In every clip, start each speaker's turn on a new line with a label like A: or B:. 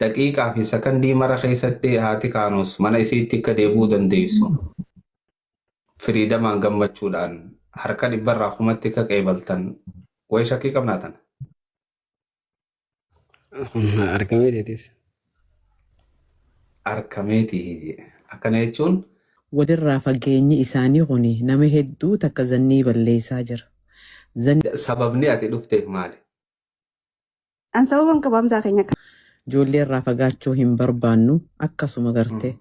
A: Daqiiqaa fi sakandii mara keessatti haati Kaanus mana isiitti akka deebi'uu dandeessu. Firiidamaan gammachuudhaan harka dhibbarraa kumatti akka qeebaltan wayi shakkii qabnaa tana.
B: Kun argamee teetis.
A: Arkameetii jedhe. Akkana jechuun
C: Walirraa fageenyi isaanii kuni nama hedduu takka zannii balleessaa jira. Zanni
A: sababni ati dhufteef maali?
D: An sababan qabu Hamzaa keenya
C: Ijoollee irraa fagaachuu hin barbaannu akkasuma gartee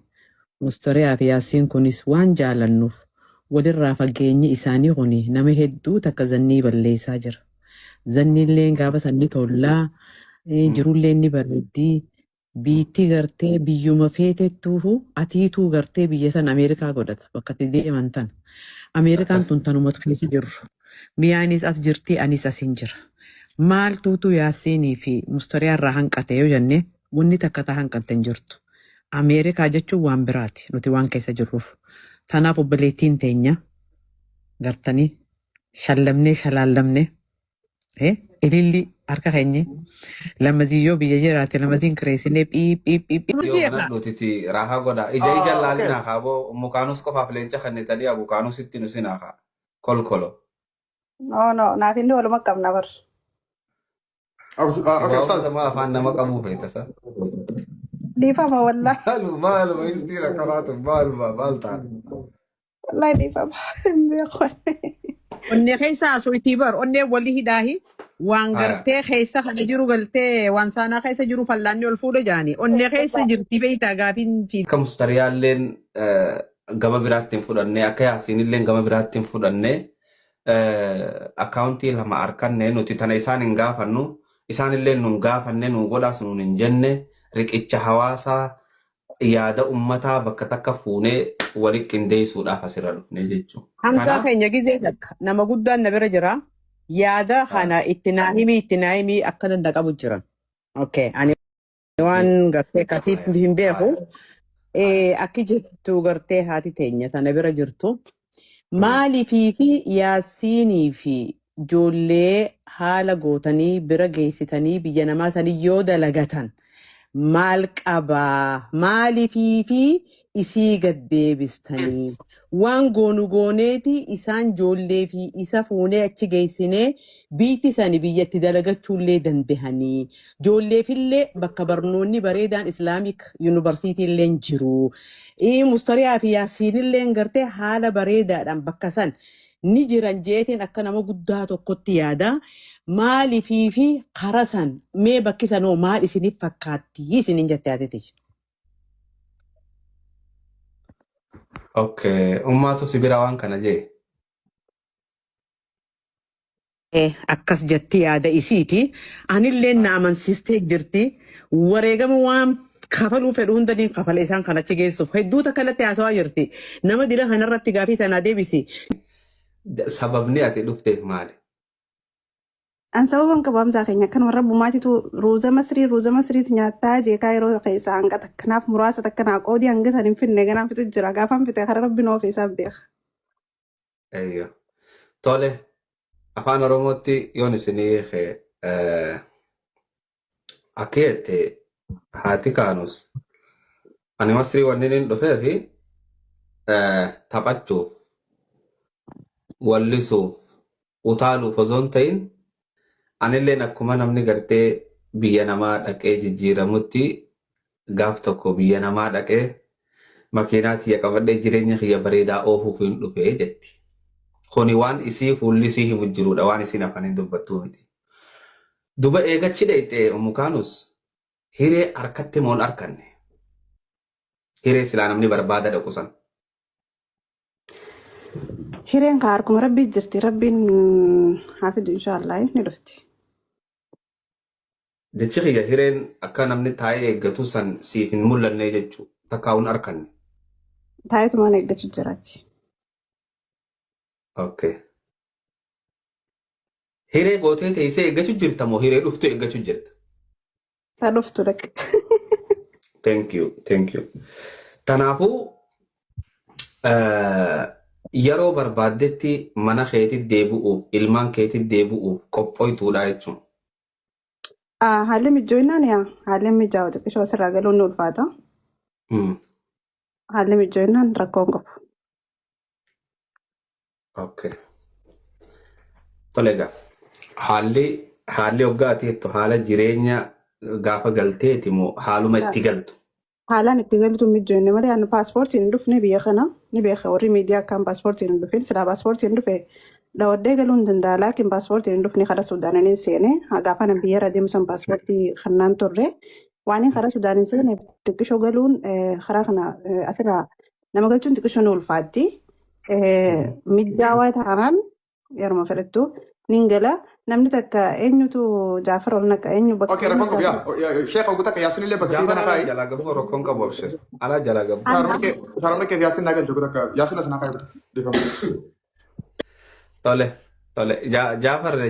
C: Mustariyaa fi Yaasiin kunis waan jaalannuuf walirraa fageenyi isaanii kuni nama hedduu takka zannii balleessaa jira. Zanniilleen gaafa san ni tollaa, jirulleen ni bareeddii, biitti gartee biyyuma feetettuuhu atiituu gartee biyya san Ameerikaa godhata bakka itti deeman tana. Ameerikaan tun tanumatu keessa jirru. Miyaanis as jirti anis asin jira. Maaltuutu Yaasiinii fi Mustariyaa irraa hanqate yoo jenne wanni takka taa hanqatte hin jirtu. Ameerikaa jechuun waan biraati nuti waan keessa jirruuf. Tanaaf obboleettiin teenya gartanii shallamnee shalaallamne ililli harka keenye lamaziyyoo biyya jiraate lamaziin kireessinee phii phii phii phii.
A: Yoo banadhuutiti raahaa godha. Ija ija laalinaa kaa boo mukaanus qofaaf leenca kennitanii abukaanusitti nu sinaa kaa. Kolkolo.
D: No, no, naaf inni waluma qabna bar.
E: Okay,
A: Waa
E: Ustaz.
A: uffata afaan nama qabuu feeta sa.
D: Dhiifama wallahi.
A: Maaluma maaluma istiin akkanaatu maaluma maal ta'a.
D: Wallahi dhiifama. Hin beeku.
C: Onnee keessa haasoftii bar onnee walii hidhaahi waan
A: Haya.
C: gartee keessa kana jiru galtee waan saanaa keessa jiru fallaanni ol fuudha jaani onnee keessa jirti beeytaa gaafiin fi
A: Akka mustariyaalleen gama biraatti hin fudhanne akka yaasiinilleen gama biraatti hin fudhanne akkaawuntii lama arkanne nuti tana isaan hin gaafannu isaanillee nun gaafanne nu godhaas nun hin jenne riqicha hawaasaa yaada ummataa bakka takka fuunee wali qindeessuudhaaf asirra dhufne jechuudha.
C: Hamzaa
A: Kanaaf
C: keenya gizee takka nama guddaan na bira jira yaada kana itti naa himii itti naa himii akka na qabu jiran. Okay, ani waan gartee kasiif hin beeku. Akki jettu gartee haati teenya tana bira jirtu. Maaliifii fi Yaasiinii fi ijoollee haala gootanii bira geessitanii biyya namaa sanii yoo dalagatan maal qabaa? Maaliifii fi isii gad deebistanii? Waan goonu gooneeti isaan ijoollee fi isa fuunee achi geessinee biitti sani biyyatti dalagachuullee dandahanii. Ijoolleefillee bakka barnoonni bareedaan Islaamik Yuunivarsiitiillee jiru. Mustariyaa fi Yaasiinillee gartee haala bareedaadhaan bakka san ni jiran jeetiin akka nama guddaa tokkotti yaada. Maaliifii fi kara san mee bakki sanoo maal isiniif fakkaatti isiniin jette haatiti.
A: Okay, ummaatu si bira waan kana jee.
C: Akkas jetti yaada isiiti. Anillee na amansiistee jirti. Wareegama waan kafaluu fedhu hunda niin kafala isaan kan achi geessuuf. Hedduu takka natti haasawaa jirti. Nama dila kanarratti gaafii tanaa deebisi.
A: Sababni ati dhufteef maali?
D: An sababan qabu Hamzaa keenya akkanuma rabbumaatitu ruuza masrii ruuza masriitu nyaattaa jeekaa yeroo keessaa hanga takka naaf muraasa takka naa qoodii hanga san hin finne ganaan fixu jira gaafan fixe kara rabbi noo feesaaf beeka.
A: Eeyyo. Tole, afaan Oromootti yoon isinii hiike akka jette haati kaanus ani masrii wanni inni dhufee fi taphachuuf, wallisuuf, utaaluuf osoo hin ta'in anilleen akkuma namni gartee biyya namaa dhaqee jijjiiramutti gaaf tokko biyya namaa dhaqee makiinaa tiyya qabadhee jireenya kiyya bareedaa oofuuf hin dhufe jetti. Kuni waan isii fuulli isii himu jirudha waan isiin afaaniin dubbattuu miti. Duba eegachi dhayxe Ummu Kaanus hiree harkatti moo hin arkanne? Hiree silaa namni barbaada dhaqu san.
D: Hireen kaa harkuma rabbii jirti rabbiin haa fidu inshaallah ni dhufti.
A: Jechi kiyya hireen akka namni taa'ee eeggatu san siif hin mul'anne jechuu takkaa hin arkanne.
D: Taa'eetumaan eeggachuu jiraati.
A: Okay. Hiree gootee teessee eeggachuu jirta moo hiree dhuftu eeggachuu jirta?
D: Ta dhuftu dhaqe.
A: Thank you, thank you. Kanaafuu yeroo barbaaddetti mana keetti deebi'uuf ilmaan keetti deebi'uuf qophoytuudha jechuun.
D: Haalli mijooynaan yaa haalli mijaa'u xiqqishoo asirraa galuun ni ulfaata. Haalli mijooynaan rakkoo hin qabu.
A: Okay. Tole egaa haalli hoggaa ati jettu haala jireenya gaafa galteeti moo haaluma itti galtu?
D: Haalaan itti galtu mijoonne malee ani paaspoortiin hin dhufne biyya kana ni beeka warri miidiyaa akkaan paaspoortiin hin dhufin silaa paaspoortiin dhufe dhawadhee galuu hin danda'a laakiin paaspoortiin hin dhufne karaa Suudaaniin hin seene gaafa ani biyya irra deemu san paaspoortii kannaan turre waan hin karaa Sudaan hin seene xiqqishoo galuun karaa kana asirraa nama galchuun xiqqishoo ni ulfaatti. Mijaawaa taanaan yeruma fedhattu nin gala namni takka eenyutu Jaafar ol naqa eenyu bakka
E: Okay,
D: eenyu
E: rakkoon qabu yaa. Sheekh ogu takka Yaasin illee bakka
A: Jaafar
E: tana
A: alaa
E: kaayi.
A: jalaa gabboo rakkoon qabu abshir. Alaa jalaa gabboo.
E: Taaromne kee Yaasin naa galchu takka Yaasin as naa kaayi. Dhiifama.
A: Tole tole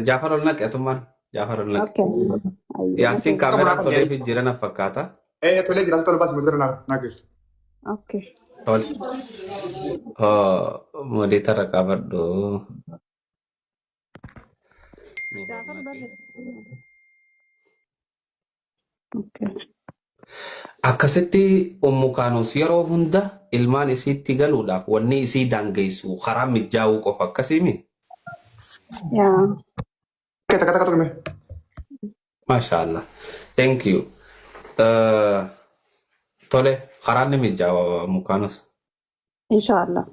A: Jaafar ol naqe atummaan Jaafar ol naqe.
D: Okay.
A: Yaasiin
E: Qabu
A: kaameraan
E: naa
A: tolee fi jira na fakkaata.
E: Eh, tolee jira tolee baasi mudira naa galchu.
D: Okay.
A: Tole. Moderator qabadhu. Nuuf ol
D: Jaafar
A: naqe.
D: barre. Okay.
A: Akkasitti Ummu Kaanus yeroo hunda ilmaan isiitti galuudhaaf wanni isii daangeessu karaa mijaa'uu qofa akkasiimi.
D: Yaa.
E: Okay, takka takka tuqime.
A: Maasha Allah. Thank you. Tole karaan ni mijaawa Ummu Kaanus.
D: Inshallah.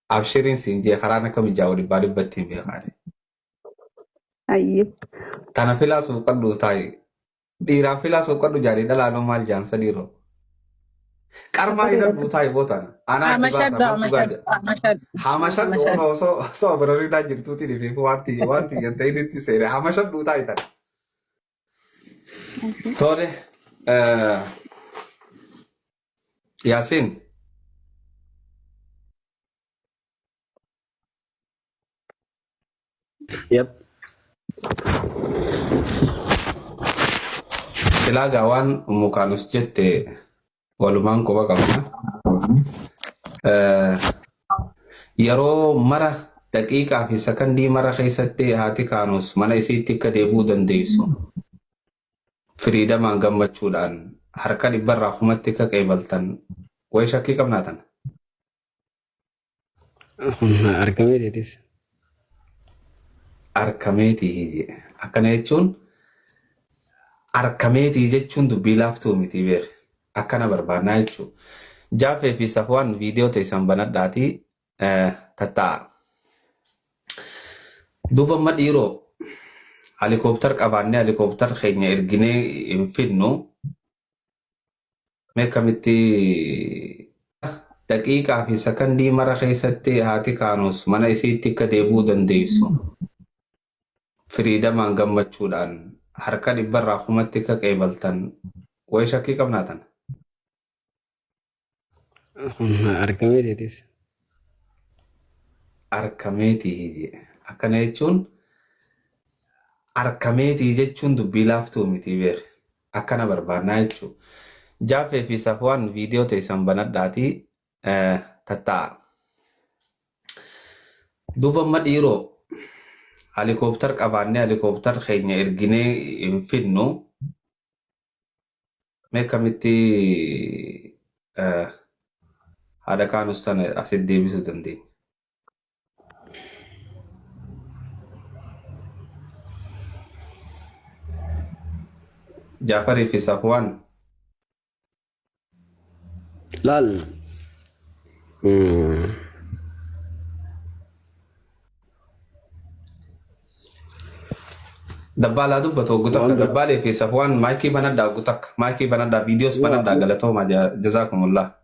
A: Abshiriin siin jee karaan akka mijaa'u dhibbaa dhibbatti hin beekaati.
D: Ayyee.
A: Tana filaa suuqadhu taa'i. Dhiiraan filaa suuqadhu jaarii dhalaanoo maal jaansa dhiiroo. Qarmaa hidhadhu taa'i bootana. Anaa itti baasa
F: Hamashadhu,
A: maaltu gaa
F: hamashadhu,
A: jedha.
F: hamashadhu,
A: Hamashadhu
F: hamashadhu.
A: osoo osoo barariitaa jirtuutiin fi wanti hin ta'initti seene hamashadhu taa'i tana. Tole Yaasiin
B: Yep.
A: Silaa gaa waan Ummu Kaanus jette walumaan quba qabna. Yeroo mara daqiiqaa fi sakandii mara keessatti haati Kaanus mana isiitti akka deebi'uu dandeessu. Firiidamaan gammachuudhaan harka dhibbarraa kumatti akka qeebaltan wayi shakkii qabnaa tana.
B: Kun argamee teetis.
A: Arkameetii jedhe. Akkana jechuun arkameetii jechuun dubbii laaftuu miti beek. Akkana barbaannaa jechuudha. Jaafee fi Safwaan viidiyoo teessan banadhaatii tattaa'a. Duuba amma dhiiroo helikoophtar qabaannee helikoophtar keenya erginee hin fidnu mee akkamitti daqiiqaa fi sakandii mara keessatti haati Kaanus mana isiitti akka deebi'uu dandeessu. Firiidamaan gammachuudhaan harka dhibbarraa kumatti akka qeebaltan wayi shakkii qabnaa tana.
B: Kun argamee teetis.
A: Arkameetii jedhe. Akkana jechuun arkameetii jechuun dubbii laaftuu miti beek. Akkana barbaannaa jechuudha. Jaafee fi Safwaan viidiyoo teessan banadhaatii tattaa'a. Duuba amma dhiiroo helikoophtar qabaannee helikoophtar keenya erginee hin fidnu mee akkamitti haadha Kaanus tana asitti deebisuu dandeenya? Jaafarii fi Safwaan
B: Laal.
A: Dabbaalaa dubbatu hoggu takka dabbaalee fi Safwaan maayikii banadhaa hoggu takka maayikii banadhaa viidiyoos banadhaa galatoomaa jazaakumullah.